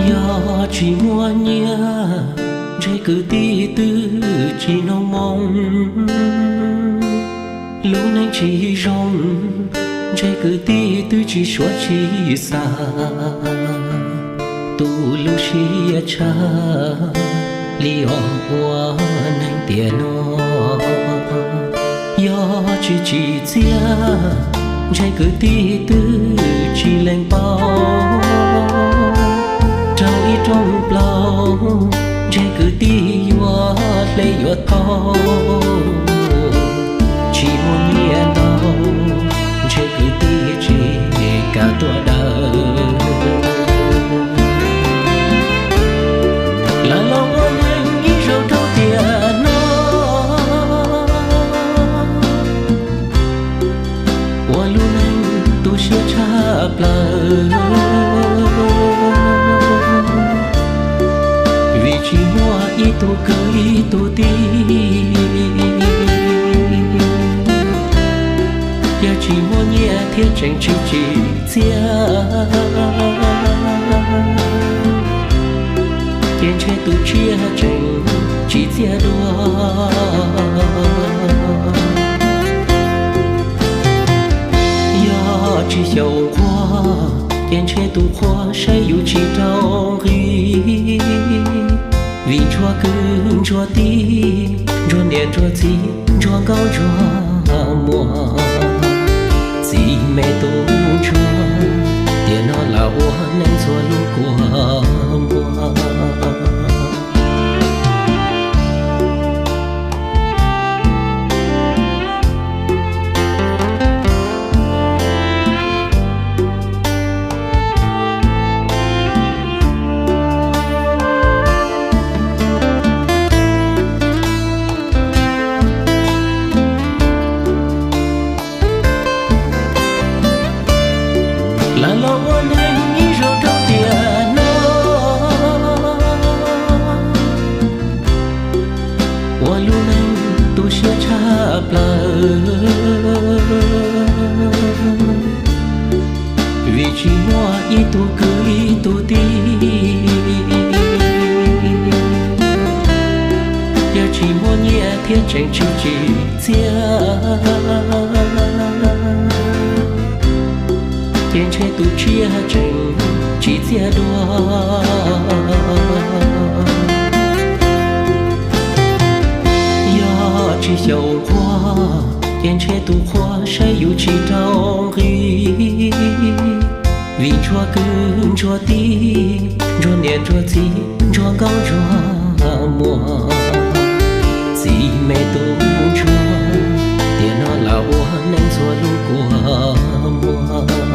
Yog tsis muaj nyiaj, ntshe kwv tij twb tsis hnov moo. Lub neej tsis zoo, ntshe kwv tij twb tsis suav tsis xav. Tu lub siab tshaj li os ua neeg tiam no. Yog tsis tsim txiaj, ntshe kwv tij twb tsis lees paub. Rau ib rooj plaub, ntshe kwv tij yuav hle yuav tau. Tsis muaj nyiaj ntau, ntshe kwv tij tsis kam tuaj daws. Lawv los ua neeg ib zaug rau tiam no, ua lub neej tu siab tshaj plaws. Vim tsis muaj ib tug kwv ib tug tij, yog tsis muaj nyiaj thiab tseem tsis tsim txiaj, ces ntshe tus tshiab tseem tsim txiaj dua. Yog tsis xyaum nquag, ces ntshe tus qhua saib yus tsis rau nqi. Vim ntsuag kwv ntsuag tij, ntsuag niam ntsuag txiv, ntsuag nkauj ntsuag muam, txiv me tub ntsuag, tiam no lam ua neej ntxhua lub kua muag. Lawv los ua neeg ib zaug rau tiam no, ua lub neej tu siab tshaj plaws. Vim tsis muaj ib tug kwv ib tug tij, yog tsis muaj nyiaj thiab tseem tsis tsim txiaj, ces ntshe tus tshiab tseem tsim txiaj dua. Yog tsis xyaum nquag, ces ntshe tus qhua saib yus tsis rau nqi. Vim ntsuag kwv ntsuag tij, ntsuag niam ntsuag txiv, ntsuag nkauj ntsuag muam, txiv me tub ntsuag, tiam no lam ua neej ntxhua lub kua muag.